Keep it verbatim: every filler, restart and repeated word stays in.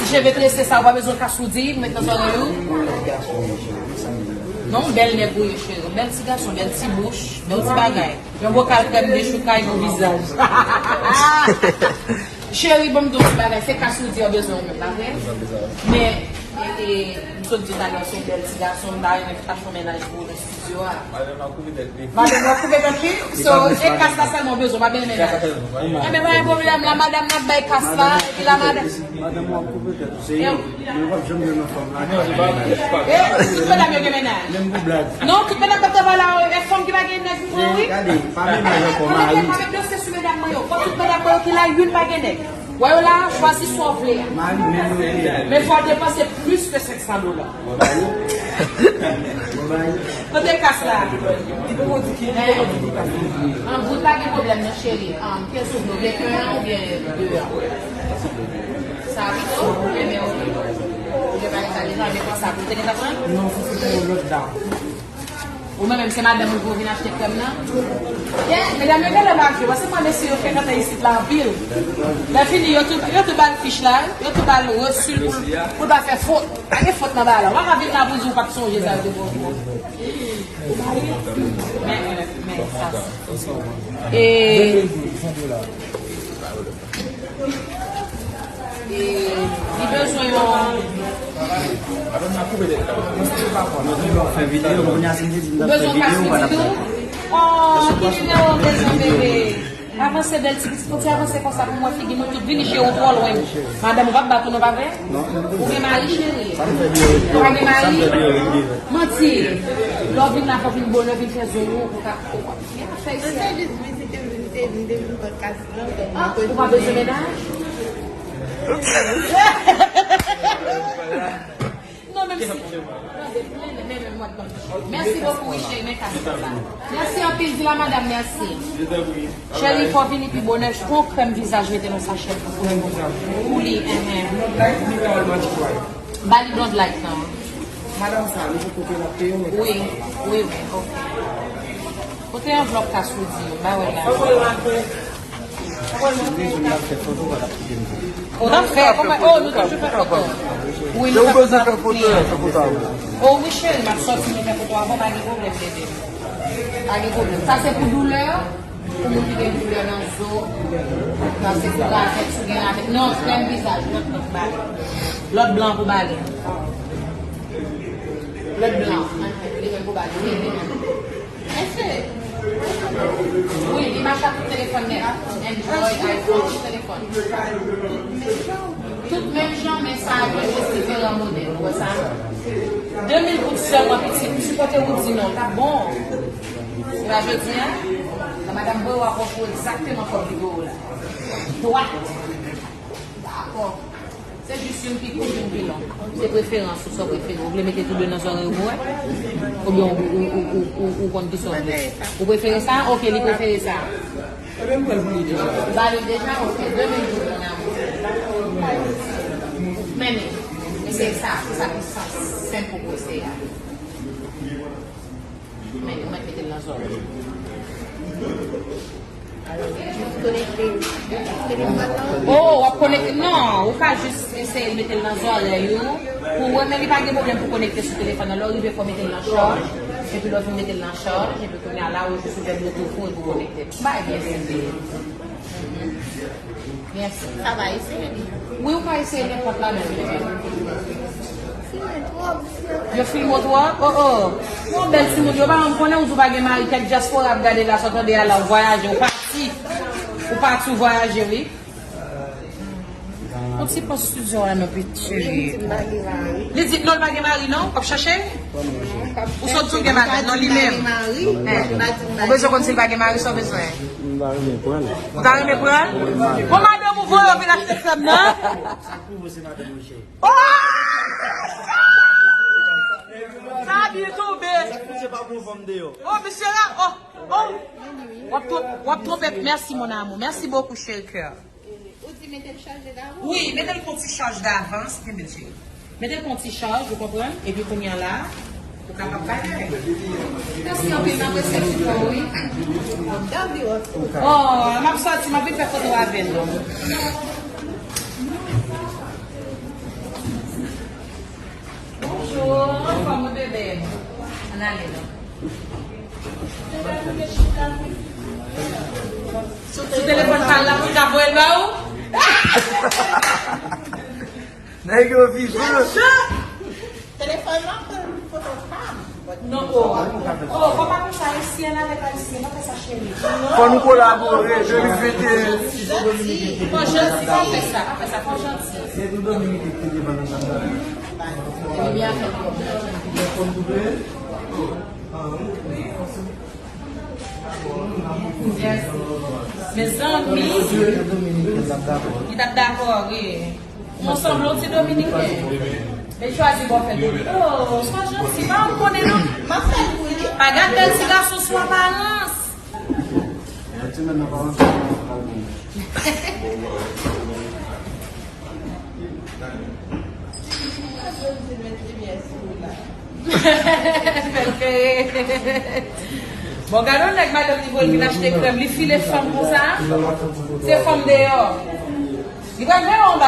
Cheve trese sa, ou pa bezwen kas ou di, ou met nan zòrèy ou. Non, bèl nèg ou ye, cheri. Bèl ti gason, bèl ti bouch, bèl ti bagay. Yon bokal krèm dechoukay nan vizaj. Cheri, ban m di w ti bagay, se kas ou di an bezwen ou menm, pa vre? Men, e, e, m sot di w talè, se yon bèl ti gason, m ta renmen fache yon mennaj pou ou nan estidyo a. Madanm nan koupe tèt li. Madanm nan koupe tèt li? So, e kas la sèlman ou bezwen, pa bezwen mennaj. Enben, pa gen pwoblèm, la madanm nan bay kas la, epi la madanm. Madanm nan koupe tèt ou, se yo. Mwen p ap janm jwenn yon fanm la ki pa gen mennaj. E, tout medam yo gen mennaj. Menm pou blag. Non, tout medam k ap travay la, e fanm ki pa gen nèg pou pran, wi. Gade, pa mennaj ankò, mari. Pa met danse sou medam mwen yo. Fò tout medam mwen yo ki la, youn pa gen nèg. Wè yo la, chwazi sa w vle a. Mari, menm yo gen. Men fò w depanse plis ke senk san dola. Mwen ba yo. Mwen ba yo. Kote kas la? Li poko di ki, li poko di ki kas la. An, bout pa gen pwoblèm non, cheri. An, kiyès ou vle? Ou vle ke en an oubyen de an? Sa wi, tou, enben, ok. Ou te bay sa deja, men konsa, pou te gentan pran? Non, se te yon lòt dam. Ou menm, menm se madanm ou pou vin achte krèm nan? Yeah, medam yo genlè pa jwe, paske m wè mesye yo frekante isit la anpil. Lè fini, yo tou, yo tou ba l fich la, yo tou ba l resi pou, pou l pa fè fot. Pa gen fot nan bagay la. Ou pa ka vin la pou di w pa t sonje sa yo te ba w. Men, men, men, sa, e, e, li bezwen yon, ou bezwen yon kas vizit ou? Oh, ki nimewo w bezwen, bebe? Avanse, bèl ti pitit, fò ti avanse konsa pou m wè figi nou tout. Vini, cheri, ou twò lwen. Madanm ou p ap bat ou non, pa vre? Ou gen mari, cheri? Ou pa gen mari? Manti. Lè w vin la, fò w vin bonè, vin fè zo ou, ou ka, ou ka. Nan sèvis mwen, se te vin, te vin, te vin pòt kas lan. Ah, ou pa bezwen mennaj? Non, menm si. Mèsi bokou, wi, cheri, men ka sa. Mèsi anpil, di la madanm mèsi. Cheri, fò w vini pi bonè, pran krèm vizaj, mete nan sachè pou, pou li, enhen. Ba li Blonde Light lan. Madanm sa, li pou kote l ap peye w, men. Wi, wi, wi, ok. Kote anvlòp kas ou di, ba wè la. Ou t ap fè, kòman, oh, nou toujou fè foto. Wi, nou bezwen fè foto, fè foto avè w. Oh, wi, cheri, m ap sòti, nou fè foto avan, pa gen pwoblèm, bebe. Pa gen pwoblèm. Sa se pou doulè, pou moun ki gen doulè nan zo, sa se pou ravèt, si w gen ravèt. Non, krèm vizaj, lòt, lòt blan pou bale. Lòt blan, li menm pou bale. Wi, li mache ak tout telefòn nèf. Android, iPhone, tout telefòn. Tout menm jan, men sa a gen jis diferan modèl. Ou wè sa? De mil goud sèlman, pitit. M sipòte ou di non, l t ap bon. Se pa jodi a? Nan madanm voye w ap ofri w egzakteman kòb li voye w la. Dwat. Dakò. Se jis youn pi kout, youn pi long. Se preferans ou, sa w prefere. Ou vle mete tou de nan zòrèy ou pou wè? Oubyen ou, ou, ou, ou, ou, ou konn kisa w vle? Ou prefere sa? Ok, li prefere sa. Ebyen, m pran l pou li deja. Ou ba li deja? Ok, de mil goud, mon amour. Men, men se sa, se sa ki senp pou pwese a. Men, ou mèt mete l nan zòrèy. Konekte telefòn nan? Oh, w ap konekte? Non, ou ka jis eseye mete l nan zòrèy ou. Pou wè, men li pa gen pwoblèm pou konekte sou telefòn nan. Lè w rive, fò w mete l nan chaj. Epi lè w fin mete l nan chaj, epi kounye a la, ou jis ouvè Bluetooth ou epi w konekte. Bay byen senp. Mèsi. Sa va eseye li. Wi, ou ka eseye nenpòt la menm. Filme twòp. Yo filme w twòp? Oh, oh. Yon bèl timoun, yo pa janm konnen, ou di w pa gen mari, kèk dyaspora ap gade la, sa w tande a la, ou vwayaje, ou pati. Ou pati, ou vwayaje, wi. Yon ti pòs estidyo a non, pitit cheri. Li di non, l pa gen mari non, w ap chache? Ou sot di w gen madanm non, li menm. Ou bezwen konn si l pa gen mari, sa w bezwen? M ta renmen pran l. Ou ta renmen pran l? Bon, madanm ou voye w vin achte krèm nan? Sa pwouve se madanm mwen cheri. Oh! Sa byen tonbe. Sa pwouve pa bon fanm deyò. Oh, misye la, oh, oh. W ap twonpe, w ap twonpe. Mèsi, mon amour. Mèsi bokou, cheri kè. Ou di mete l chaje davans? Wi, mete l pou ti chaj davans, kenbe l cheri. Mete l pou ti chaj, ou konprann? Epi kounye a la, ou kapab bagay. Mèsi anpil, m apresye sipò w, wi. Oh, m ap sòti, m ap vin fè foto avè l. N ale non. Sou telefòn pa l la pou l ka voye l ba ou? Nèg yo vizyon. Telefòn nan pran foto pa m. Non, oh. Oh, pa pa konsa, ayisyen avèk ayisyen, pa fè sa, cheri. Fò nou kolabore, de mil venteyen. Fò janti, pa fè sa, pa fè sa, fò janti. Se pou Dominik ki te devan nan zam nan. Ebyen, fè pwoblèm. Mezanmi, li t ap dakò, wi. Mwen sanble yon ti dominiken. Li chwazi bò fè de. Oh, swa janti, pa w konnen non. M ap fè l pou li. Pa gad bèl ti gason sou aparans. Bon, gade yon nèg madanm li voye l vin achte krèm, li file fanm konsa. Se fanm deyò. Li pral veye anba.